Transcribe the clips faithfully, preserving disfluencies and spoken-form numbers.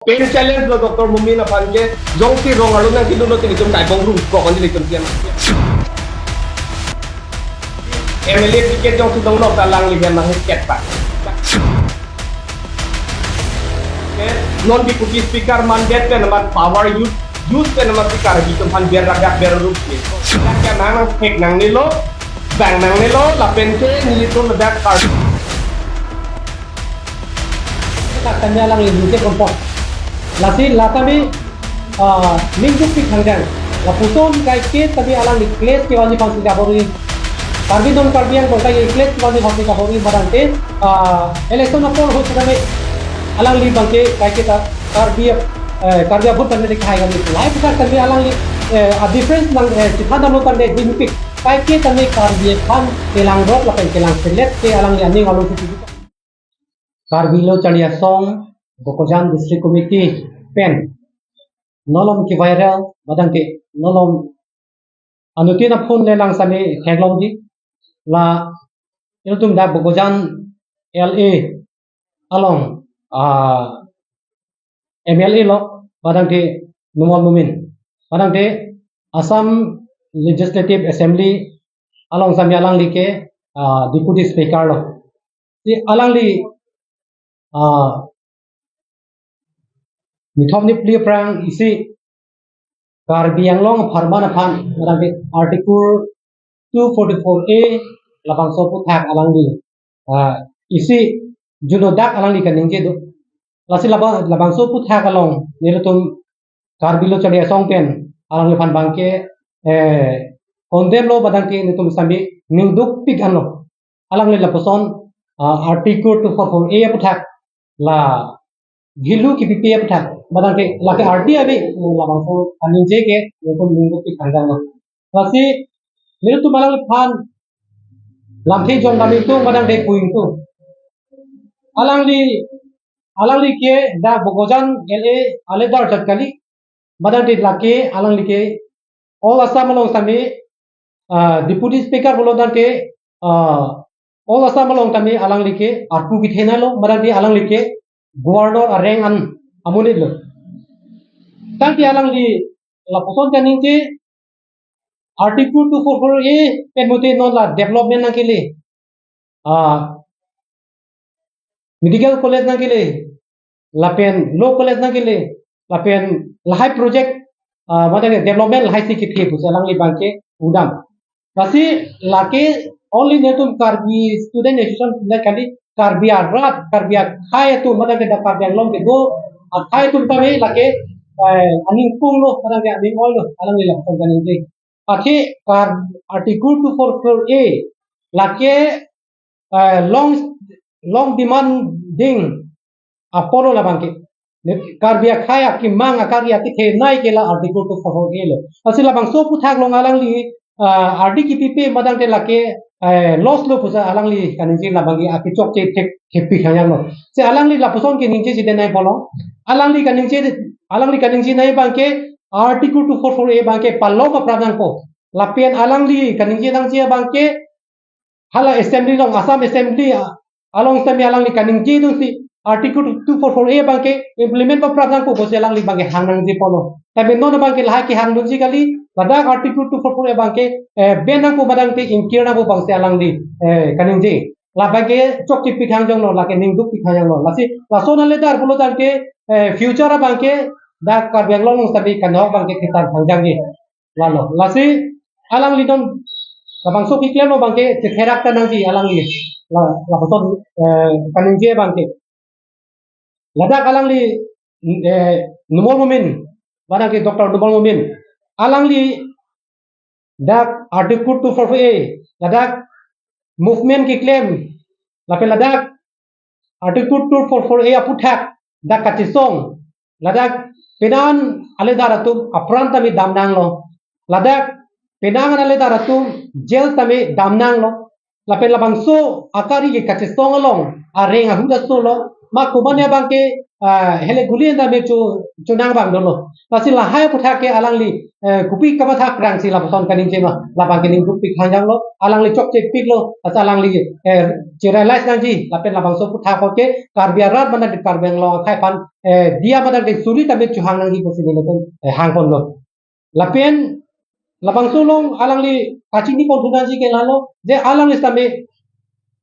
Pen challenge lo Doctor Momin aphan ke, jongsi rong arlo nangkelulo te nelitum kaibong rum ko kon nelitum siam. M L A ticket jongsi donglo ta alangli hem nangketpa. Ke non Deputy Speaker mandet pen amat power use, use pen amat Speaker atum aphan ber ragak ber rup ke. Dak ke nang nangthek nangnelo, bang nangnelo, lapen ke nelitum dak kar. Dak kami alangli ningje kompon. Lasi la kami, ah, ningdukpik thangjang. Lapuson kaike tadi alangli clash kevanji aphansi kabor-i. Karbi non Karbi Anglong kaike clash kevanji aphansi kabor-i madang te, ah, election apor ahut tadi alangli abangke kaike ta Karbi, eh, Karbi abot tadi kahai kami. Lahai puthak tadi alangli, eh, a difference nang, eh, chethan damlo tangte dingpik. Kaike tadi Karbi aphan kelangrok lapen kelangselet ke alangli aning along si Karbi Lo Charli Asong, Bokajan District Committee pen, nolom ke viral, madang ke, nolom anuttin aphone le lang sami theklongji, la ilitum dak Bokajan L A along, ah, M L A lo, madang ke Numal Momin, madang ke Assam Legislative Assembly along sami alangli ke, ah, Deputy Speaker lo. Si alangli, ah, nithom niphli aphrang isi Karbi Anglong apharman aphan, madang ke Article two forty-four A labangso aputhak alangli, ah, isi juno dak alangli kaningje do. Lasi laba-, labangso aputhak along nelitum Karbi Lo Charli Asong pen alangliphan abangke, eh, condemn lo madang ke nelitum sami ningdukpik anlo. Alangli lapuson, ah, Article two forty-four A aputhak la ghilu kipipe aputhak, madang ke lake ardi abi, labangso kaningje ke nelitum ningdukpik thangjang lo. Lasi nelitum alangliphan lamthe jong kami tu madang ke puing tu. Alangli, alangli ke dak Bokajan L A aledar jat kali, madang ke lake alangli ke All Assam along sami, ah, Deputy Speaker pulo tangte, ah, All Assam along tangte alangli ke arpu kethenei lo, madang ke alangli ke Governor areng an amonit lo. Tangte alangli lapuson kaningje Article two forty-four A pen mute non la development nangkele. Ah, medical college nangkele, lapen law college nangkele, lapen lahai project, ah, madang ke development lahai si kethe pusi alangli abangke udam. Lasi lake only nelitum Karbi Student Association pinda kali, Karbi arat, Karbi akhei atum, madang ke dak Karbi Anglong kedo akhei atum kami lake, eh, aning kung lo, madang ke aning oi lo, alangli lapuson kaningje. Athe Kar-, Article two forty-four A lake, eh, long, long demanding apor lo labangke. Karbi akhei akemang akarya kethenei ke la Article two forty-four A lo. Lasi labangso aputhak along alangli, ah, ardi kipipe madang te lake, eh, loss lo pusi alangli kaningje labangke akechok ke thek thepi khayang lo. Si alangli lapuson keningje si denai pulo. Alangli kaningje, alangli kaningjenei abangke Article two forty-four A abangke palom aphrang nangpo. Lapen alangli kaningje nangji abangke hala assembly along, Assam Assembly, ah, along sami alangli kaningje dunsi Article two forty-four A abangke implement paphrang nangpo pusi alangli abangke hang nangji pulo. Tapi non abangke lahai kehang dunji kali, ladak Article two forty-four A abangke, eh, ban nangpo madang te ingkir nangpo pusi alangli, eh, kaningje. Labangke chokche pi thangjong lo, lake ningduk pi thangjong lo. Lasi lason aledar pulo tangte, eh, future abangke dak Karbi Anglong sami kanok abangke kethan thangjang ji. Lalo, lasi alangli non labangso keklem lo abangke chetherak ta nangji alangli. La, lapuson, eh, kaningje abangke. Ladak alangli, eh, Numal Momin, madang ke Doctor Numal Momin. Alangli dak Article two forty-four A, ladak movement keklem, lapen ladak Article two forty-four A aputhak dak kachesong, ladak penang aledar atum apran tame damnang lo. Ladak penang aledar atum jail tame damnang lo. Lapen labangso akari ke kachesong along areng ahut aso lo, ma komatne abang ke, ah, hele guli enda me chu, chunang abang dolo. Lasi lahai aputhak ke alangli, eh, kopi kamatha krang si lapuson kaningje ma, labang ke ningduk pik hangjang lo, alangli chokche pik lo, lasi alangli, eh, cherealize nangji, lapen labangso aputhak apot ke, Karbi arat mane Karbi Anglong akhei aphan, eh, diya mane suri tame chuhang nangji pusi nelitum, eh, hangpon lo. Lapen labangso along alangli kachini pon thu nangji ke lalo, je alangli sitame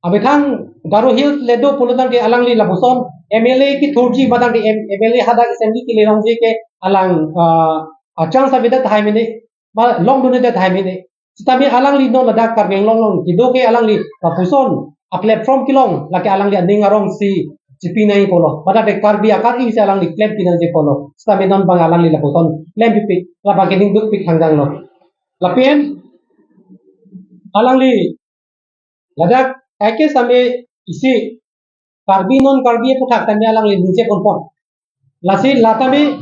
amethang Garo Hills le do pulo tangte alangli lapuson M L A kethurji ma tangte M-, M L A hadak assembly kele longji ke alang, ah, achang sabi det tahai mene, ma longdunde det tahai mene. Sitame alangli non ladak Karbi Anglong along kedo ke alangli lapuson a-platform kelong, lake alangli aning arong si chipi nangji pulo. Ma tangte Karbi akar-i si alangli klem pi nangji pulo. Sitame non abang alangli lapuson klem pipi, labang ke ningduk pik hangjang lo. Lapen alangli ladak kaike sitame isi Karbi non Karbi aputhak tame alangli ningje ponpon. Lasi la tame,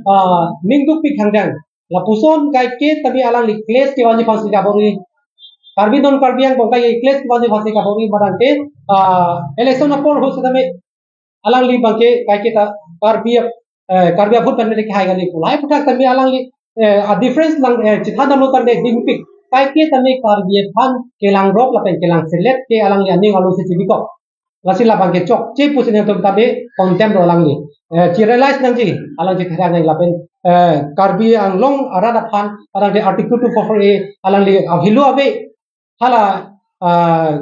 ah, ningduk pik hangjang. Lapuson kaike tame alangli clash kevanji aphansi kabor-i. Karbi non Karbi angbong kaike clash kevanji aphansi kabor-i ma tangte, ah, election apor ahut sitame alangli abang ke kaike ta Karbi, eh, Karbi a-vote pen ke hai kali pu. Lahai aputhak tame alangli, eh, a-difference lang, eh, chethan damlo tangte dingpik. Kaike tame Karbi aphan kelangrok lapen kelangselet ke alangli aning along si chibikok. Lasi labang ke chokche pusi nelitum tame condemn lo alangli. Eh, cherealize nangji, alang chethan nang lapen, eh, Karbi Anglong arat aphan, alangli Article two four four A, alangli avelo ave, hala, ah,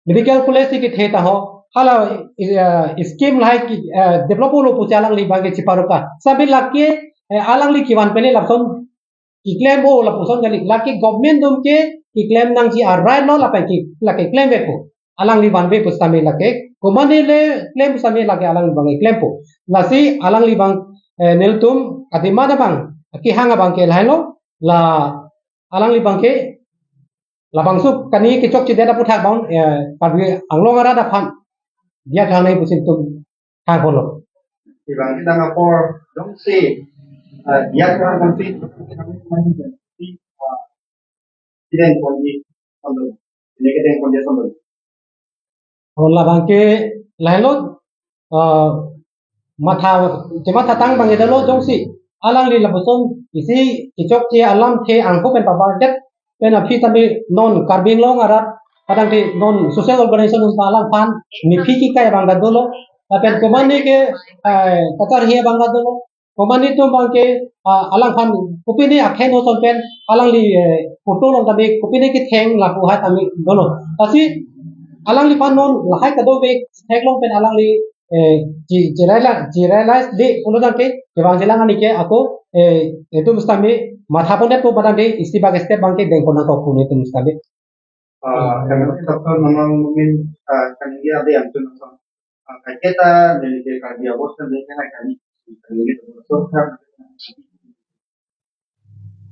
medical college si kethe ta ho, hala, ah, scheme lahai ke, ah, develop lo pusi alangli abang ke cheparuka. Sitame lake, eh, alangli kevan pen le lapuson keklem o lapuson kali, lake government atum ke keklem nangji a-right lo lapen ke lake klemvepo. Alangli vanvepo sitame lake, komatne le klem sitame lake alangli abang ke klempo. Lasi alangli abang, eh, nelitum adimana abang, kehang abang ke lahai lo, la alangli abang ke labangso kani kechokche det aputhak abang, eh, Karbi Anglong arat aphan diya thang nangji pusi nelitum hangpon lo. Ibang kita ngapor dong si, eh, diya thang nangji, eh, tidak pon di sambil, ini kita yang pon di sambil. Oh, labang ke lahelo, ah, matha, kematha tang abang ke dolo jongsi alangli lapuson isi kechokche alamthe angko pen pabar det pen aphi tame non Karbi Anglong arat, kadang te non social organization atum ta alangphan nephi kekai abang ta dolo, lapen komatne ke, eh, kacharhe abang ta dolo, komatne atum abang ke, ah, alangphan kopine akhei no son pen alangli, eh, photo along tame kopine ketheng lapu hai tame dolo. Lasi alangliphan non lahai kadokave theklong pen alangli, eh, che-, cherealize, cherealize de pulo tangte, kevangjilang ani ke ako, eh, itum sitame matha pon det pu ma tangte isi bak step abang ke dengpon nangkok pu nelitum sitame. Ah, kami Doctor Manuang Mumin, ah, kami dia ada yang tu nonton. Ah, kaike ta neli ke Karbi Awas kan dia kan kami.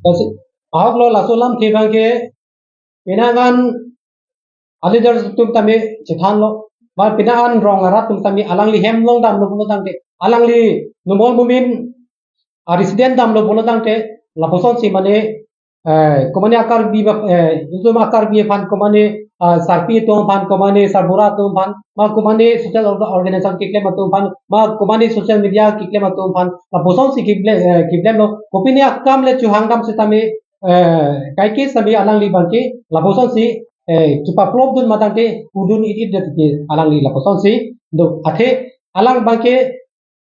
Lasi ahok lo laso alamthe abang ke pini an a-leader atum tame chethan lo, ma pini an rong arat atum tame alangli hem along damlo pulo tangte, alangli Numal Momin a-resident damlo pulo tangte, lapuson si mane, eh, komatne a-Karbi ba, eh, itum a-Karbi aphan komatne, ah, sarpi atum aphan, komatne sarbura atum aphan, ma komatne social orga-, organization keklem atum aphan, ma komatne social media keklem atum aphan, lapuson si keklem, eh, keklemlo, kopine akam le chuhang dam sitame, eh, kaike sitame alangli abang ke lapuson si, eh, kepaplop dun ma tangte pudun it it det ke alangli lapuson si do, athe alang abang ke,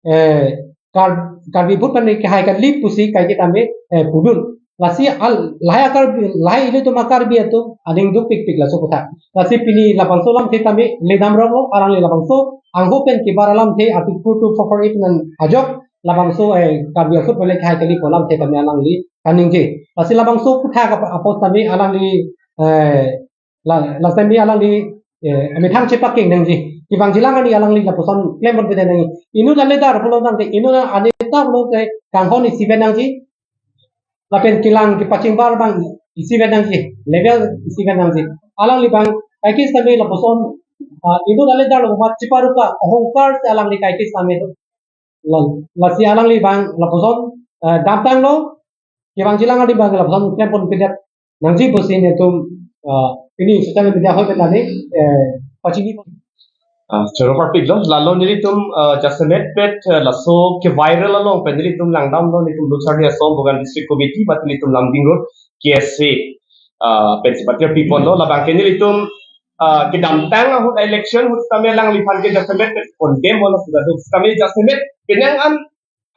eh, Kar-, Karbi a-vote pen kehai kali pusi kaike tame, eh, pudun. Lasi al-, lahai a-Karbi, lahai ilitum a-Karbi atum aning dukpikpik laso aputhak. Lasi pini labangso alamthe tame ledam rok lo, alangli labangso angho pen kebar alamthe Article two four four A pen ajok labangso, eh, Karbi a-vote pen kehai kali pu alamthe tame alangli kaningje. Lasi labangso aputhak ap-, apot tame alangli, eh, la, last time ni alangli, eh, amethang chepakeng nangji. Kevangjilang ani alangli lapuson klem pon pede nangji. Inut a-leader pulo tangte, inut a-neta pulo tangte kanghon isi pen nangji. Lapen kelang kepachingbar abang isi pen nangji. Level isi pen nangji. Alangli abang kaike sitame lapuson, ah, inut a-leader lo mat cheparuka ahongkar si alangli kaike sitame do. Lon, lasi alangli abang lapuson, eh, damtang lo, kevangjilang ani abang lapuson klem pon pedet nangji pusi nelitum, eh, pini social media ahoi pen tame, eh, pachini. Ah, choro parpik lo, lalo nelitum, ah, jasemet pet, ah, laso ke viral along pen nelitum langdamlo, nelitum Lusarli Asong Bokajan District Committee, but nelitum Lumding Road K S A, ah, pensi patir pipon lo, labang ke nelitum, ah, kedamtang ahut election ahut tame alangliphan ke jasemet pet condemn lo, sudah tu tame jasemet penang an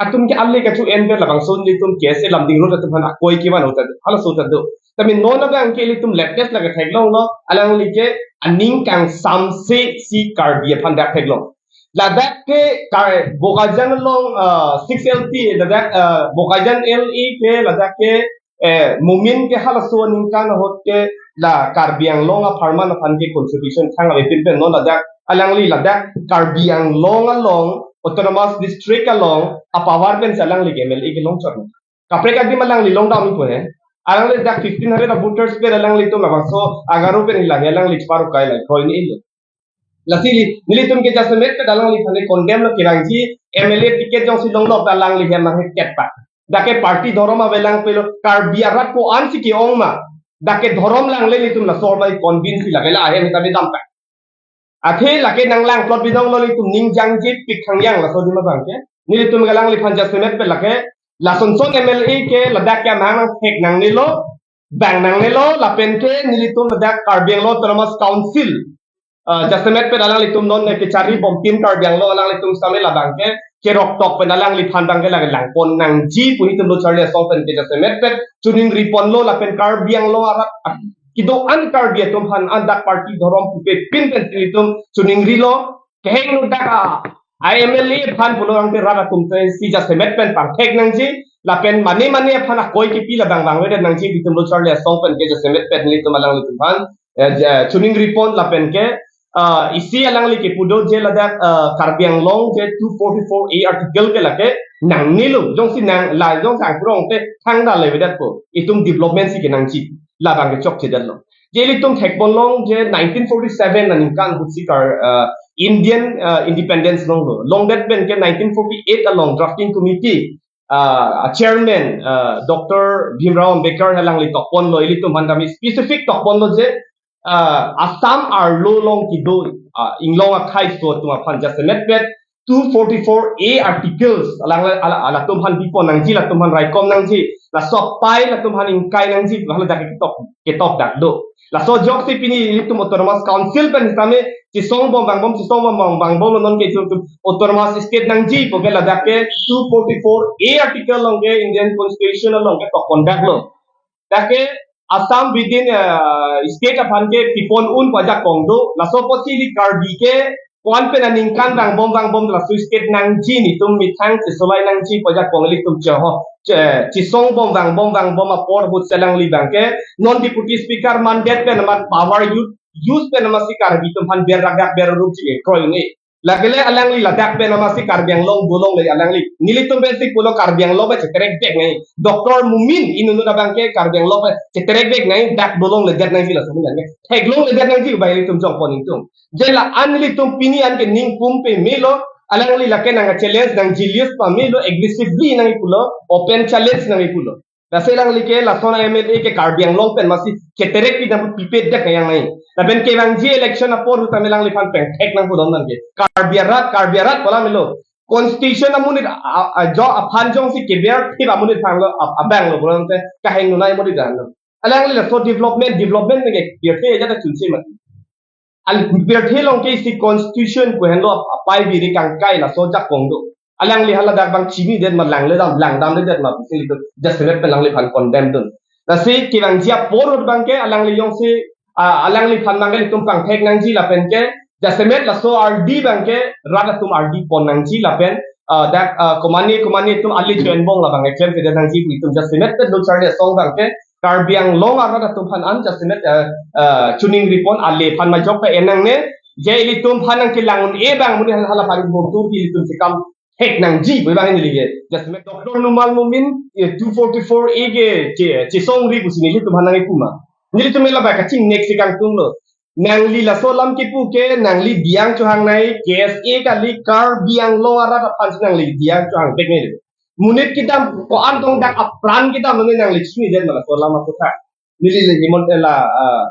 atum ke ale kachu en pen labangso nelitum K S A Lumding Road atum aphan akoi kevan ahut ta, halaso ta do. Tame non abang ke ilitum latest lake theklonglo, alangli ke aning kangsamse si Karbi aphan dak theklong. Ladak ke Kar-, Bokajan along, ah, six L P, ladak, ah, Bokajan L A ke, ladak ke, eh, Momin ke halaso aningkan ahut ke la Karbi Anglong apharman aphan ke contribution thang avepin pen non ladak alangli ladak Karbi Anglong along, Autonomous District along apower pensi alangli ke M L A kelong chot. Kaprek adim alangli longdam ipo he. Alangli dak fifteen hundred voters pen alanglitum labangso Agaro pen hilang alangli cheparo kai la kroi ni ilo. Lasi nelitum ke jasemet pet alangliphan ke condemn lo, kevangji M L A ticket jongsi longlok ta alangli hem nanghet ket pa. Dak ke party dhorom avelang pulo, Karbi arat ko-ansi ke-ong ma. Dak ke dhorom langle nelitum laso ma convince si lake la ahem ta bedam pa. Athe lake nanglang plot bidong lo, nelitum ning jangjepik thangyang laso adim abang ke. Nelitum ke alangliphan jasemet pet lake, lasonson M L A ke ladak ke amahang nangthek nangnelo, bang nangnelo, lapen ke nelitum ladak Karbi Anglong Autonomous Council, ah, jasemet pet alanglitum non ke chari bom Team Karbi Anglong alanglitum same labang ke cherok tok pen alangliphan abang ke lake langpon nangji pu nelitum Lusarli Asong pen ke jasemet pet choningri ponlo, lapen Karbi Anglong arat kedo-an Karbi atum aphan an dak party dhorom pupe pin pen nelitum choningrilo, kehingno dak a, a M L A aphan pulo tangte rat atum pensi jasemet pen pangthek nangji, lapen mane mane aphan akoi kepi labang vangvedet nangji pu nelitum Lusarli Asong pen ke jasemet pen nelitum alanglitum aphan, eh, ja-, choningri pon, lapen ke, ah, isi alangli kepu do je ladak, ah, Karbi Anglong je two forty-four A article ke lake nangnelo, jongsi nang, la jongsi angkrong te thangta le vedet po, itum development si kenangji, labang ke chokchedetlo. Je ilitum thekponlong je nineteen forty-seven aningkan ahutsi Kar-, ah, Indian, ah, independence longlo. Longdet pen ke nineteen forty-eight along drafting committee, ah, a chairman, ah, Doctor Bhimrao Ambedkar alangli tokponlo, ilitum aphan tame specific tokponlo je, ah, Assam arlo along kedo, ah, inglong akhei aso atum aphan jasemet pet two forty-four A articles alang ala, ala, latum aphan bipon nangji, latum aphan raikom nangji, laso apai latum aphan ingkai nangji, ladak ketok, ketok dak do. Laso ajoksi pini ilitum Autonomous Council pen tame chisong bom vangbom, chisong bom vang, vangbom lo, non ke itum, itum Autonomous State nangji pu ke ladak ke two forty-four A article along ke Indian Constitution along ke tokpon daklo. Dak ke Assam within, ah, state aphan ke pipon un pu ajakong do. Laso apotsi ili Karbi ke ko-an pen aningkan vangbom vangbom laso state nangji, nelitum methang chesolai nangji pu ajakong ilitum cheho, che-, chisong bom vangbom vangbom apor ahutsi alangli abang ke non Deputy Speaker mandet pen amat power use, use pen amatsi Karbi atum aphan ber ragak ber rup chike kroi ni. Lake le alangli ladak pen amatsi Karbi Anglong dolongle alangli. Nelitum pensi pulo Karbi Anglong pen cheterek bek nai. Doctor Momin inut inut abang ke Karbi Anglong pen cheterek bek nai, dak dolongledet nangji laso amen ke. Theklongledet nangji bai ilitum jongpon ingtung. Je la-an nelitum pini an ke ning pum pamelo, alangli lake nang challenge nang jilius pamelo, aggressively nangkipulo, open challenge nangkipulo. Lasi alangli ke lason a M L A ke Karbi Anglong pen amatsi cheterek pi nang pipe dak yang nai. Lapen kevangji election apor ahut tame alangliphan pangthek nangpudon nang ke. Karbi arat, Karbi arat pu alam lo. Constitution amonit a, a, jo aphan jongsi keber thip amonit aphan lo, ab-, abang lo pu alam te kahingno nai amonit dan lo. Alangli laso development, development ke keber thip ajat chunse mat. Al birthe along ke isi constitution pu henlo apai biri kangkai laso ajakong do. Alangli hala dak abang chinidet ma, langledam, langdamledet ma pusi ilitum jasemet pen alangliphan condemn dun. Lasi kevangji apor ahut abang ke alangli jongsi, ah, alangliphan abang ke ilitum pangthek nangji lapen ke jasemet laso ardi abang ke rat atum ardi pon nangji lapen, ah, dak, ah, komane komane atum ale chen bong labang ke klemkledet nangji pu ilitum jasemet pen Lusarli Asong abang ke Karbi Anglong arat atum aphan an jasemet, eh, eh, choningri pon, ale aphan majok ta enang ne, je ilitum aphan nangkelang un-e abang amonit hala aphan botur ilitum chekam thek nangji pu abang neli ke. Jasemet Doctor Numal Momin, eh, two forty-four A ke, che, chesongri pusi nelitum aphan nangkipu ma. Nelitum ela ba kachingnek si kangtung lo. Nangli laso alam kipu ke, nangli diang chohang nai, K S A kali, Karbi Anglong arat aphan si nangli diang chohang pek nai. Monit kedam, ko-an tong dak apran kedam nangli, nangli chinidet ma laso alam aputhak. Neli le himon ela, ah,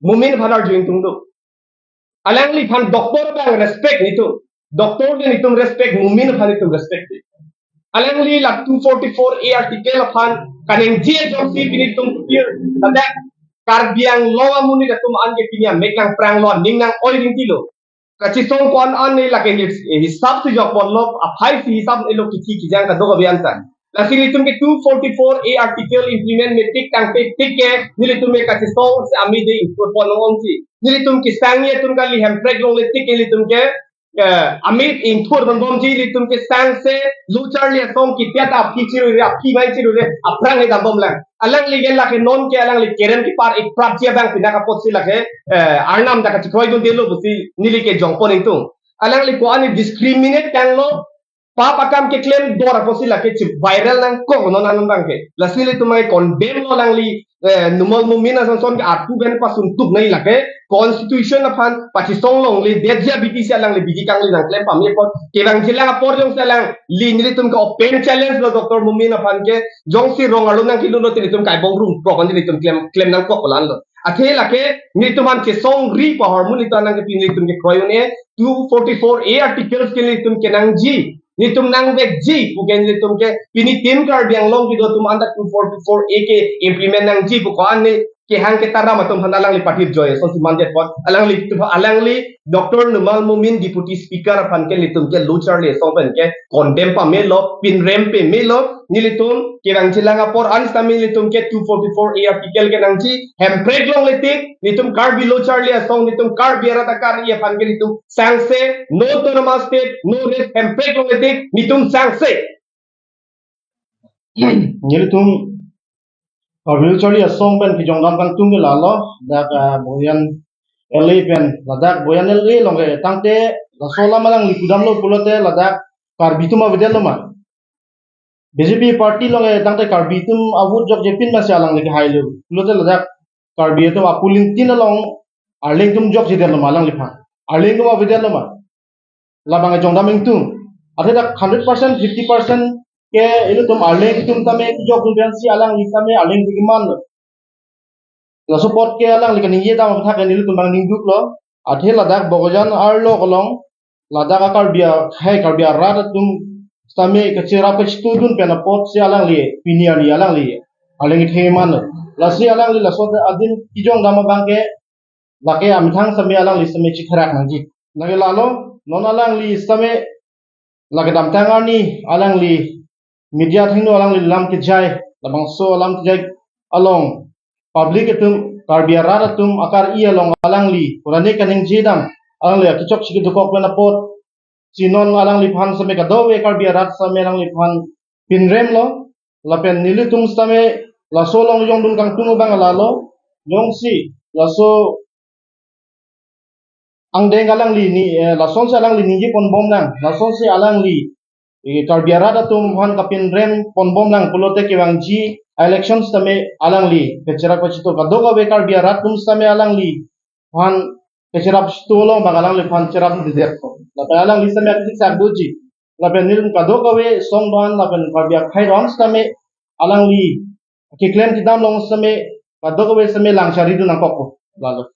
Momin aphan arju ingtung do. Alangliphan doctor abang respect nelitum. Doctor ke nelitum respect, Momin aphan nelitum respect. Alangli la two forty-four A article aphan kaningje ajoksi pini nelitum clear. Ladak Karbi Anglong amonit atum an ke pini amek nangpranglo, ning nang-oi ringtilo. Kachesong ko-an an ne lake his-, hisap si jokponlo, aphai si hisap elo kithi kijang kadokave an ta. Lasi nelitum ke two forty-four A article implement metik tangte tik ke nelitum ke kachesong si amide ingthurpon ongji. Nelitum kesangni atum kali, hemprek longle tik ke nelitum ke, eh, amit ingthurponbomji. Nelitum kesang se lo charli asong kipiat aphi chirure, aphi mai chirure, aphrang he dambomlang. Alangli ke lake non ke alangli kerem kepar ik prapji abang pinak apotsi lake, eh, arnam ta kachekroidundelo pusi neli ke jongpon ingtung. Alangli ko-an ne discriminate tanglo, pap akam keklem dor apotsi lake chi viral nangkok non anong abang ke. Lasi nelitum ai condemn lo alangli, eh, Numal Momin asonson ke arpu pen pasuntuk nai lake constitution aphan pachesong longle detji abidi si alangli bidi kangli nangklem pame apot, kevangjilang apor jongsi alangli nelitum ke open challenge lo Doctor Momin aphan ke, jongsi rong arlo nangkelulo te nelitum kaibong rung prok an nelitum klem, klem nangkok kolan lo. Athe lake nelitum an chesongri pahormu nelitum an nangkepi nelitum kekroi un-e two forty-four A articles ke nelitum kenangji. Nelitum nangvekji pu ke nelitum ke pini Team Karbi Anglong kedo atum an ta two forty-four A ke implement nangji pu ko-an ne kehang ketaram atum aphan alangli pathir joi asonsi mandetpon. Alangli tu, alangli Doctor Numal Momin Deputy Speaker aphan ke nelitum ke lo charli asong pen ke condemn pamelo, pinrem pamelo. Nelitum kevangjilang apor an sitame nelitum ke two forty-four A article kenangji, hemprek longle tik, nelitum Karbi lo charli asong, nelitum Karbi arat akar-i aphan ke nelitum sangse, no autonomous state, no rest, hemprek longle tik, nelitum sangse. Nelitum Karbi lo charli asong pen kejongdam kangtung ke lalo, dak, ah, Boyan L A pen, ladak Boyan L A along ke tangte laso alam alangli pudamlo pulote ladak Karbi atum avedetlo ma? B J P party along ke tangte Karbi atum avote jokjepin masi alangli ke hailo pulote ladak Karbi atum apulin tin along Arleng atum jokjedetlo ma alangliphan? Arleng atum avedetlo ma? Labang kejongdam ingtung. Athe dak hundred percent, fifty percent ke ilitum Arleng atum tame kejokdun pensi alangli tame Arleng atum kemanlo. Laso apot ke alangli kaningje dam aphuthak ke nelitum abang ningduklo. Athe ladak Bokajan arlo along, ladak a Karbi a-, hai Karbi arat atum sitame kacherap kachetudun pen apotsi alangli pini arni alangli Arleng kethe manlo. Lasi alangli laso adim kejongdam abang ke lake amethang sitame alangli sitame chitherak nangji. Lake lalo, non alangli sitame lake damtang arni alangli media athengno alangli lam kejai, labangso alam kejai along public atum, Karbi arat atum akar-i along alangli pura ne kaningje dam, alangli akechok chiki dokok pen apotsi non alangliphan sitame kadokave Karbi arat sitame alangliphan pinremlo. Lapen nelitum sitame laso along jongdun kangtung abang lalo, jongsi laso angdeng alangli ni, eh, lasonsi alangli ningjeponbomnang, lasonsi alangli, eh, Karbi arat atum aphan kapinremponbomnang pulote kevangji election sitame alangli kacherap kachetu, kadokave Karbi arat atum sitame alangliphan kacherap chetu along abang alangliphan cherapdedet. Lapen alangli sitame akisik sak doji. Lapen nelitum kadokave song ban lapen Karbi akhei ram sitame alangli keklem kedam along sitame kadokave sitame lang charidun nangkokpo. Lalo.